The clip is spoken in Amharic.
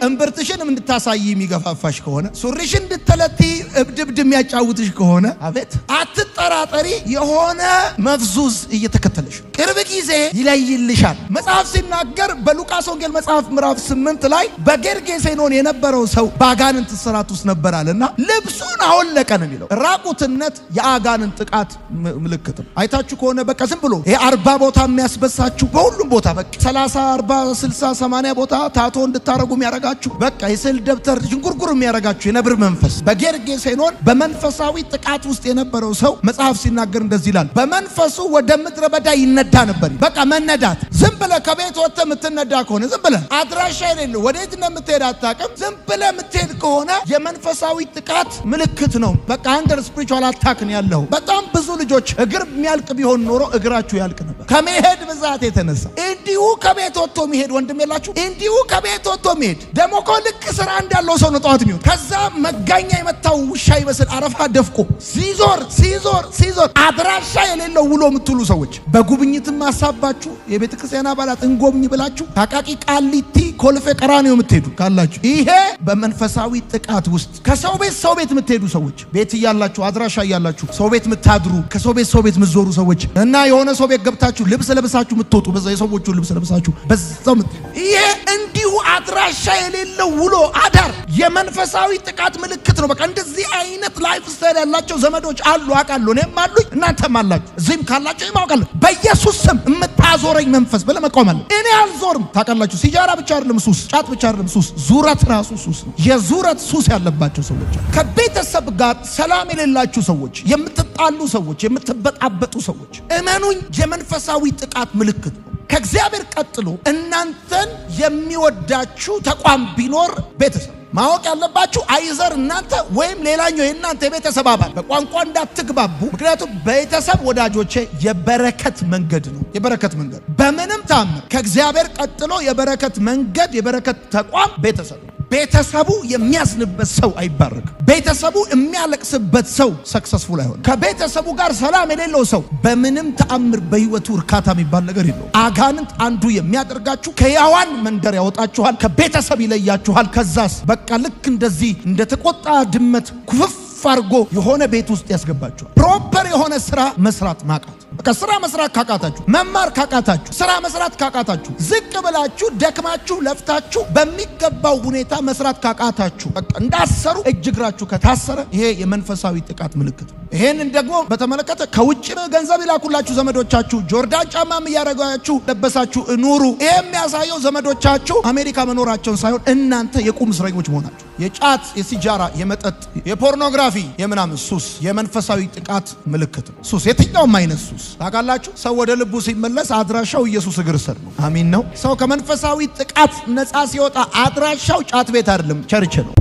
እምብርትሽን እንድታሳይ የሚገፋፋሽ ከሆነ፣ ሱሪሽን እንድትተለቲ እብድብድ የሚያጫውትሽ ከሆነ፣ አቤት አትጠራጠሪ፣ የሆነ መፍዙዝ እየተከተለሽ ነው። ቅርብ ጊዜ ይለይልሻል። መጽሐፍ ሲናገር በሉቃስ ወንጌል መጽሐፍ ምዕራፍ 8 ላይ በጌርጌሴኖን የነበረው ሰው በአጋንንት እስራት ውስጥ ነበራልና ልብሱን አወለቀ ነው የሚለው። ራቁትነት የአጋንንት ጥቃት ምልክት ነው። አይታችሁ ከሆነ በቃ ዝም ብሎ ይሄ 40 ቦታ የሚያስበሳችሁ፣ በሁሉም ቦታ በቃ 30፣ 40፣ 60፣ 80 ቦታ tattoo እንድታረጉ የሚያረጋችሁ፣ በቃ የስዕል ደብተር ዥንጉርጉር የሚያረጋችሁ የነብር መንፈስ። በጌርጌሴኖን በመንፈሳዊ ጥቃት ውስጥ የነበረው ሰው መጽሐፍ ሲናገር እንደዚህ ይላል፣ በመንፈሱ ወደ ምድረ በዳ ይነዳ ነበር። በቃ መነዳት፣ ዝም ብለህ ከቤት ወጥተህ የምትነዳ ከሆነ፣ ዝም ብለህ አድራሻ የሌለው፣ ወዴት እንደምትሄድ አታውቅም፣ ዝም ብለህ የምትሄድ ከሆነ የመንፈሳዊ ጥቃት ምልክት ነው። በቃ under spiritual attack ነው ያለው። በጣም ብዙ ልጆች እግር የሚያልቅ ቢሆን ኖሮ እግራችሁ ያልቅ ነበር ከመሄድ ብዛት የተነሳ። እንዲሁ ከቤት ወጥቶ የሚሄድ ወንድም የላችሁ? እንዲሁ ከቤት ወጥቶ የሚሄድ ደግሞ እኮ ልክ ስራ እንዳለው ሰው ነው ጠዋት የሚሆን። ከዛ መጋኛ የመታው ውሻ ይመስል አረፋ ደፍቆ ሲዞር ሲዞር ሲዞር አድራሻ የሌለው ውሎ የምትውሉ ሰዎች፣ በጉብኝትም አሳባችሁ የቤተ ክርስቲያን አባላት እንጎብኝ ብላችሁ አቃቂ ቃሊቲ፣ ኮልፌ ቀራኒዮ የምትሄዱ ካላችሁ፣ ይሄ በመንፈሳዊ ጥቃት ውስጥ። ከሰው ቤት ሰው ቤት የምትሄዱ ሰዎች፣ ቤት እያላችሁ፣ አድራሻ እያላችሁ ሰው ቤት የምታድሩ፣ ከሰው ቤት ሰው ቤት የምትዞሩ ሰዎች እና የሆነ ሰው ቤት ገብታችሁ ልብስ ለብሳችሁ የምትወጡ፣ በዛ የሰዎቹን ልብስ ለብሳችሁ በዛው የምትሄዱ፣ ይሄ እንዲሁ አድራሻ የሌለው ውሎ አዳር የመንፈሳዊ ጥቃት ምልክት ነው። በቃ እንደዚህ አይነት lifestyle ያላቸው ዘመዶች አሉ፣ አውቃለሁ። እኔም አሉኝ፣ እናንተም አላችሁ። እዚህም ካላችሁ እኔም አውቃለሁ። በኢየሱስ ስም የምታዞረኝ መንፈስ ብለህ መቆም አለ። እኔ አልዞርም። ታውቃላችሁ፣ ሲጃራ ብቻ አይደለም ሱስ፣ ጫት ብቻ አይደለም ሱስ፣ ዙረት ራሱ ሱስ ነው። የዙረት ሱስ ያለባቸው ሰዎች አሉ። ከቤተሰብ ጋር ሰላም የሌላችሁ ሰዎች፣ የምትጣሉ ሰዎች፣ የምትበጣበጡ ሰዎች፣ እመኑኝ የመንፈሳዊ ጥቃት ምልክት ነው። ከእግዚአብሔር ቀጥሎ እናንተን የሚወዳችሁ ተቋም ቢኖር ቤተሰብ። ማወቅ ያለባችሁ either እናንተ ወይም ሌላኛው የእናንተ የቤተሰብ አባል በቋንቋ እንዳትግባቡ። ምክንያቱም ቤተሰብ ወዳጆቼ የበረከት መንገድ ነው። የበረከት መንገድ፣ በምንም ታምር ከእግዚአብሔር ቀጥሎ የበረከት መንገድ፣ የበረከት ተቋም ቤተሰብ ነው። ቤተሰቡ የሚያዝንበት ሰው አይባረክም። ቤተሰቡ የሚያለቅስበት ሰው successful አይሆንም። ከቤተሰቡ ጋር ሰላም የሌለው ሰው በምንም ተአምር በህይወቱ እርካታ የሚባል ነገር የለውም። አጋንንት አንዱ የሚያደርጋችሁ ከሕያዋን መንደር ያወጣችኋል፣ ከቤተሰብ ይለያችኋል። ከዛስ በቃ ልክ እንደዚህ እንደተቆጣ ድመት ኩፍፍ አድርጎ የሆነ ቤት ውስጥ ያስገባችኋል። Proper የሆነ ስራ መስራት ማቃት፣ በቃ ስራ መስራት ካቃታችሁ፣ መማር ካቃታችሁ፣ ስራ መስራት ካቃታችሁ፣ ዝቅ ብላችሁ ደክማችሁ ለፍታችሁ በሚገባው ሁኔታ መስራት ካቃታችሁ፣ በቃ እንዳሰሩ እጅ እግራችሁ ከታሰረ ይሄ የመንፈሳዊ ጥቃት ምልክት ነው። ይሄንን ደግሞ በተመለከተ ከውጭ ገንዘብ ይላኩላችሁ ዘመዶቻችሁ፣ ጆርዳን ጫማም እያደረጋችሁ ለበሳችሁ ኑሩ። ይሄ የሚያሳየው ዘመዶቻችሁ አሜሪካ መኖራቸውን ሳይሆን እናንተ የቁም እስረኞች መሆናችሁ። የጫት፣ የሲጃራ፣ የመጠጥ፣ የፖርኖግራፊ፣ የምናምን ሱስ የመንፈሳዊ ጥቃት ምልክት ነው። ሱስ፣ የትኛውም አይነት ሱስ ታውቃላችሁ። ሰው ወደ ልቡ ሲመለስ አድራሻው ኢየሱስ እግር ስር ነው። አሚን ነው። ሰው ከመንፈሳዊ ጥቃት ነፃ ሲወጣ አድራሻው ጫት ቤት አይደለም፣ church ነው።